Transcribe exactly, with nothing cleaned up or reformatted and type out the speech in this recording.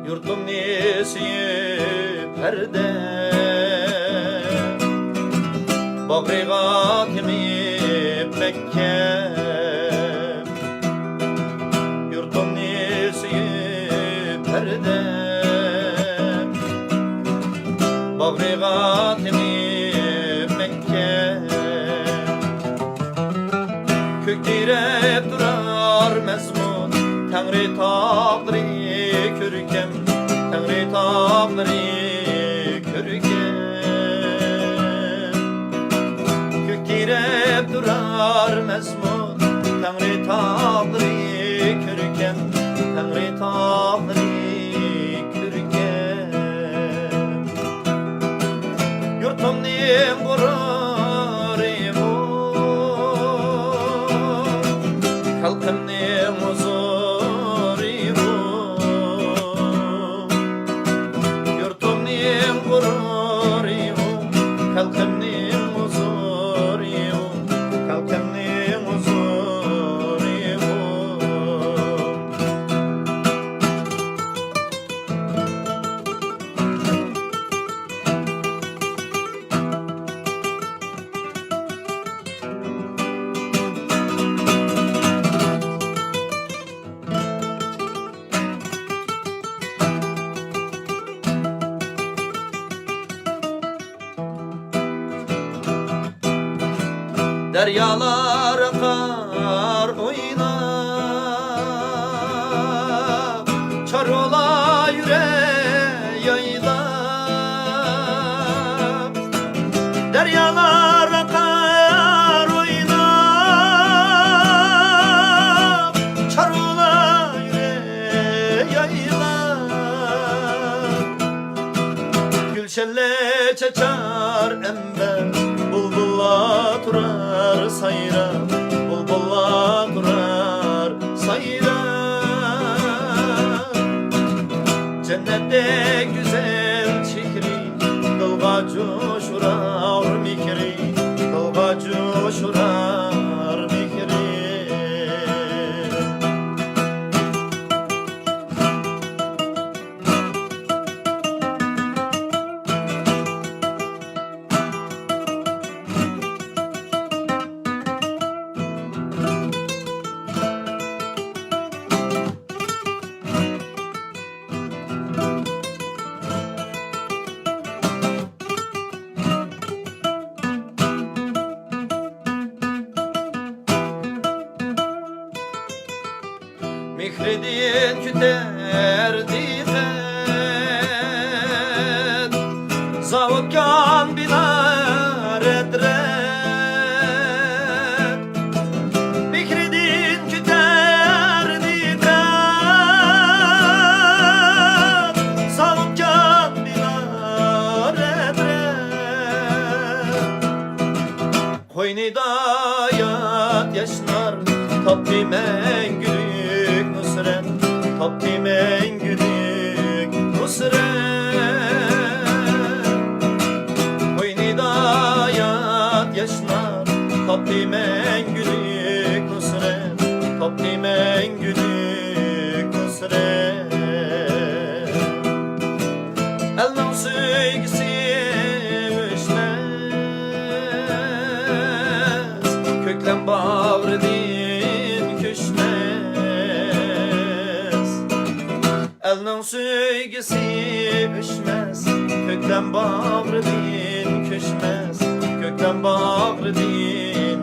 يۇرتۇمنى سۆيۈپ ھەردەم، باغرىغا تېڭىپ مەككەم. يۇرتۇمنى سۆيۈپ ھەردەم، باغرىغا تېڭىپ مەككەم. كۆكتىرەپ تۇرار مەزمۇت، تەڭرى تاغلىرى كۆركەم، تەڭرى تاغلىرى كۆركەم. كۆكتىرەپ تۇرار مەزمۇت، تەڭرى تاغلىرى كۆركەم، تەڭرى تاغلىرى كۆركەم. يۇرتۇمنىڭ غۇرۇرى بۇ، خەلقىمنىڭ ھۇزۇرى بۇ. يۇرتۇمنىڭ غۇرۇرى بۇ، خەلقىمنىڭ ھۇزۇرى بۇ، خەلقىمنىڭ ھۇزۇرى بۇ. دەريالار ئاقار ئويناپ، چارۋىلار يۈرەر يايلاپ. دەريالار ئاقار ئويناپ، چارۋىلار يۈرەر يايلاپ. گۈلشەنلەر چاچار ئەمبەر، بۇلبۇللار تۇرار سايراپ، بۇلبۇللار تۇرار سايراپ. جەننەتتەك گۈزەل چېھرى، دىلغا جوشۇرار مېھرى، دىلغا جوشۇرار مېھرى. مېھرىدىن كۈتەر دىققەت، زاۋۇت كان بىنا رەت-رەت. مېھرىدىن كۈتەر دىققەت، زاۋۇت كان بىنا رەت-رەت. قوينىدا يات ياشلار، تاپتى مەڭگۈلۈك نۇسرەت، تاپتى مەڭگۈلۈك نۇسرەت. قوينىدا يات ياشلار، تاپتى مەڭگۈلۈك نۇسرەت، تاپتى مەڭگۈلۈك نۇسرەت. ئەلنىڭ سۆيگۈسى ئۆچمەس، كۆكلەم باغرىدىن كۆچمەس. ئەلنىڭ سۆيگۈسى ئۆچمەس، كۆكلەم باغرىدىن كۆچمەس، كۆكلەم باغرىدىن